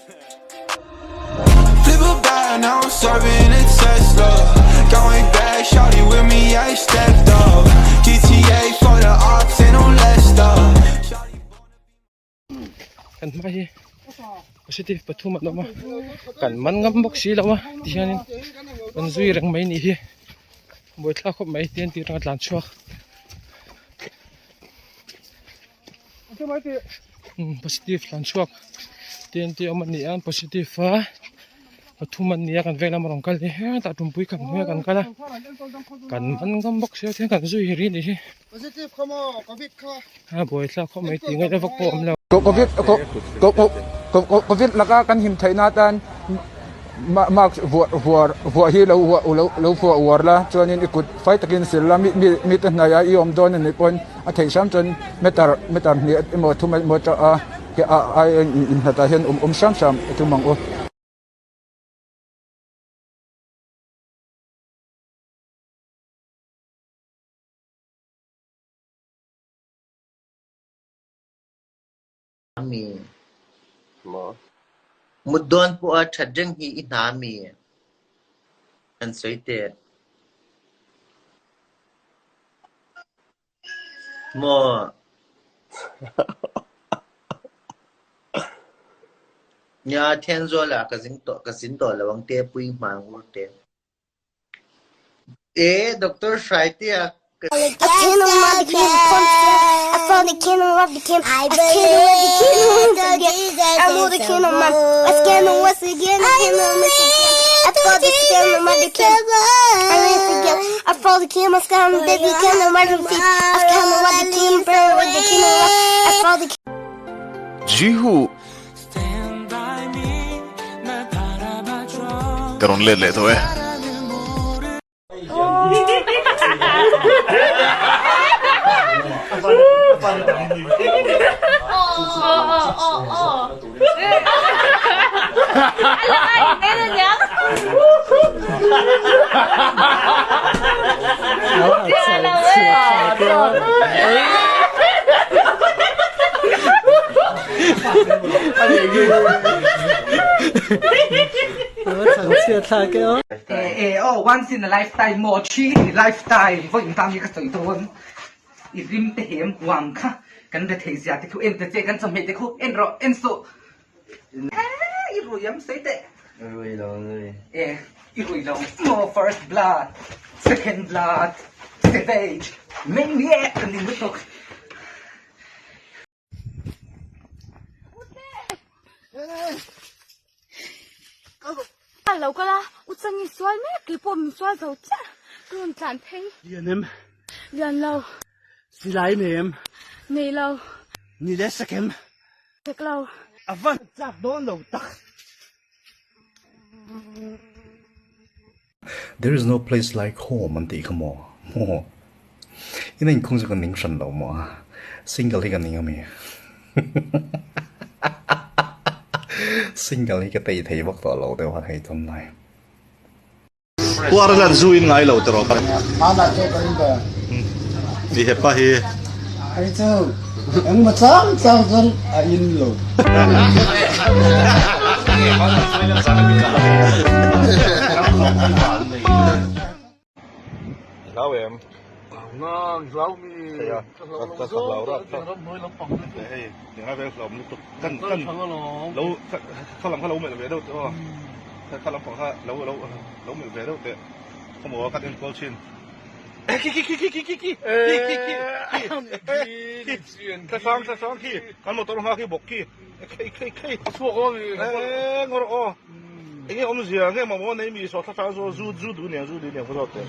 Flip a bag, now I'm serving a Tesla. Going back, shawty with me, I stepped up. GTA for the ops, ain't no less stuff. Shawty Kan hma hi positive pathum an awm a kan man ngam bawk si lo a tihianin kan zui reng mai nih hi buaithlak khawp mai tihian tih atanga tlan chhuak positive tlan chhuak TNT awm a ni a positive a pathum an ni a kan veng lama rawn kal hi hetah tumpui khat hnuaiah kan kal a kan man ngam bawk si lo tihian kan zui hi ri nih hi. A buaithlak khawp mai tih ngaihna vak pawh a awm lo. Covid Covid laka kan him theihna atan mask vuah vuar vuah hi lo lo vuah uar la chuanin i kut fai takin sil la mi mi mite hnaia i awm dawn a nih pawhin a theih hram chuan meter meter hnih emaw thum emaw a a inhnatah hian awm awm hram hram a tum ang u. Mi. Mut dawn pawh a ṭhat reng hi i hna mi? Kan sawi teh. Maw? Nia, Thenzawl ah ka zin tawh lo ang te pui hmang ur te. E Doctor Hraitea Jihu Ka rawn let leh tawh e. E oh once in a lifetime maw three in a lifetime vawi in tang hi ka sawi dawn i rim te hem huam kha kan re thei zia te khu en ta che kan chawhmeh te khu en rawh en suh i rui am sawi teh Rui lo rui. E i rui lo maw first blood second blood savage maniac kan ni lutuk. Lo kal a, u chang i sual mek, kei pawh min sual zo chiah, ka rawn tlan phei. Lian em? Lian lo. Silai nei em? Nei lo. Ni le sek em? Sek lo. A van chak dawn lo tak. There is no place like home an tih kha maw? Maw? Ina inkhung chu ka ning hran lo maw a? Single hi ka ning ami? Single hi ka tei thei vak tawh lo deuh a hei tunlai. Puar hian zu in ngai lo tawh rawh. Ni hepa hi. Hei chu engmaw chang chang chuan a in lo. Hlau em? Hlau nang, hlau mi. Ka hlau rak kha. Hei, tingai vel hlawm lutuk. Kan kan lo kha lam kha lo melh ve deuh teh aw. Kha lampang kha lo lo lo melh ve deuh teh. Khawmaw kan enkawl thin. Khi khi khi khi khi khi khi khi khi khi Thla sang thla sang khi kan motor hma khi bawk khi khi khi khi e ngawr aw enge awmzia nge mamawh nei mi saw thla sang zu zu zu duh nia zu duh nia ka zawt teh.